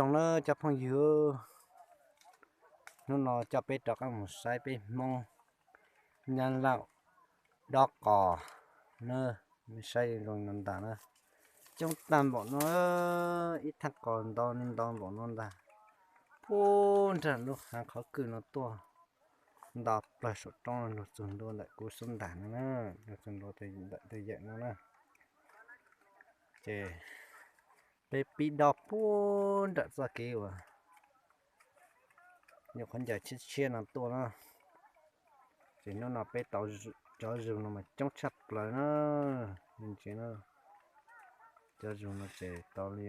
zoo na cov phooj ywg, hnub no coj peb rov qab mus saib peb Hmoob Nyab Laj dob qos na, saib zoo no ntag na. Coob tag npaum no, ib thaj qos ntau ntau npaum no ntag, puag nram lub hav qhov kwj no tuaj nto plaws saum roob no, luag txug ntua ntawm kuv xub ntiag no na, luag txug ntua ntawm tus yawm no na. Ces peb pib dob puag nram txoj kev uas nyuam qhuav ncaws tshiab tshiab no tuaj na. Ces hnub no peb tau cov zug no mas coob tshaj plaws na, ntsia na, cov zug no ces tau li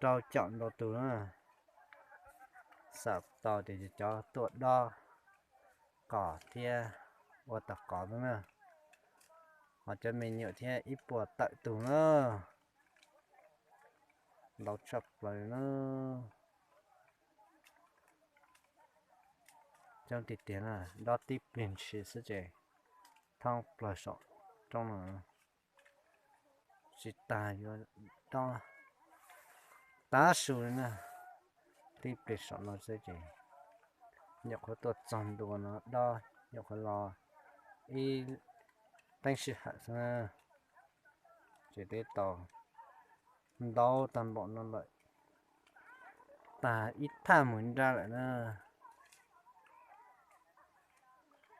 rau caum ntau tus na. Xam tau tias cov tuaj dob qos thiab ua tau qos na, ho cov me nyuam thiab ib puas tawm tus na, ntau tshaj plaws na. Coob tiag tiag na, dob tib pliag ntshis xwb ces thoob plaws saum roob no, tsis tas yuav dob tav su li na. Tib pliag saum no xwb ces nyuam qhuav tuaj txog ntua no dob, nyuam qhuav los ib teeb sij hawm xwb na, ces peb tau ntau tag npaum no lawm, tag ib thaj mus nrab lawm na.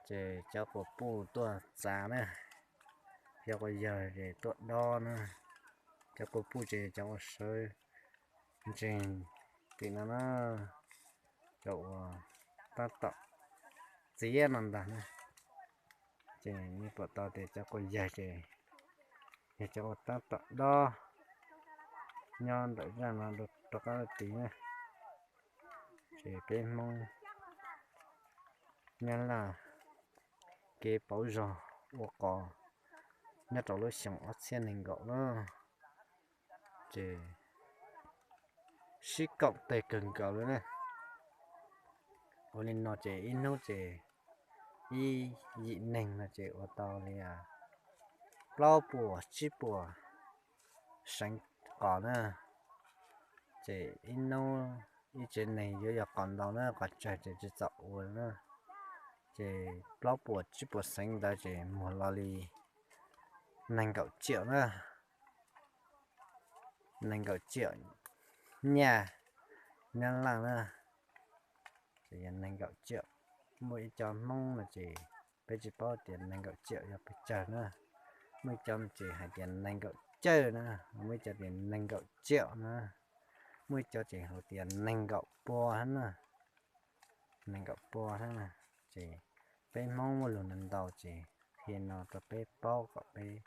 Ces cov quas puj tuaj txav na, cov quas yawg ces tuaj dob na. Cov quas puj ces cov uas sawv ntsees tim no na, cov uas tab tom txiav no ntag na. Ces nej pom tau tias cov quas yawg ces yog cov uas tab tom dob nyob ntawm zaj no rov qab los tid na. Ces peb Hmoob Nyab Laj kev pauv zog ua qos nyob rau lub xyoo ob txhiab nees nkaum na, ces sib koom tes kawg nkaus li na. Ua li no ces ib hnub ces ib yim neeg no ces ua tau li plaub puas tsib puas seev qos na. Ces ib hnub ib tsev neeg yuav yog qos ntau na, qos tsawg ces tsis txaus ua na. Ces plaub puas tsib puas seev ntawd ces muag los li nees nkaum tsiaum na, nees nkaum tsiaum nyaj Nyab Laj na. Ces yog nees nkaum tsiaum, muaj ib co Hmoob no ces peb tsis paub tias nees nkaum tsiaum yog pes tsawg na. Muaj ib co ces hais tias nees nkaum cawj na, muaj ib co tias nees nkaum tsiaum na, muaj ib co ces hais tias nees nkaum pua na, nees nkaum pua na. Ces peb Hmoob muaj lus ntau ntau ces qhia no rau peb paub kom peb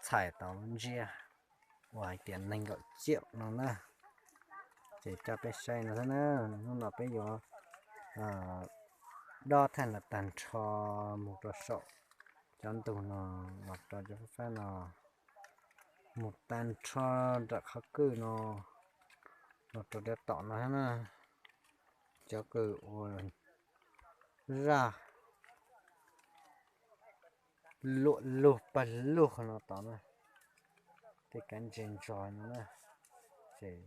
txhais tau lub ntsiab uas hais tias nees nkaum tsiaum no na. Ces coj peb saib no xwb na, hnub no peb yuav dob thaj no tag nrho mus rau saum cov ntug no, los rau cov fab fab no, mus tag nrho nram qhov kwj no, los rau rau tom no na, cov kwj ua zaj luam lug pawg lug no tom na, tej kav ntse ntso no na. Ces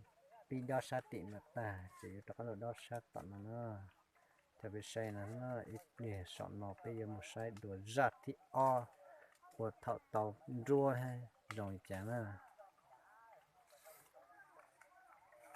pib dob sab tim no tag ces yuav rov qab los dob sab tom no na. Coj peb saib no, ib pliag saum no peb yuav mus saib dua zaj thib ob, ua thaum tau nruab zoo li cas na.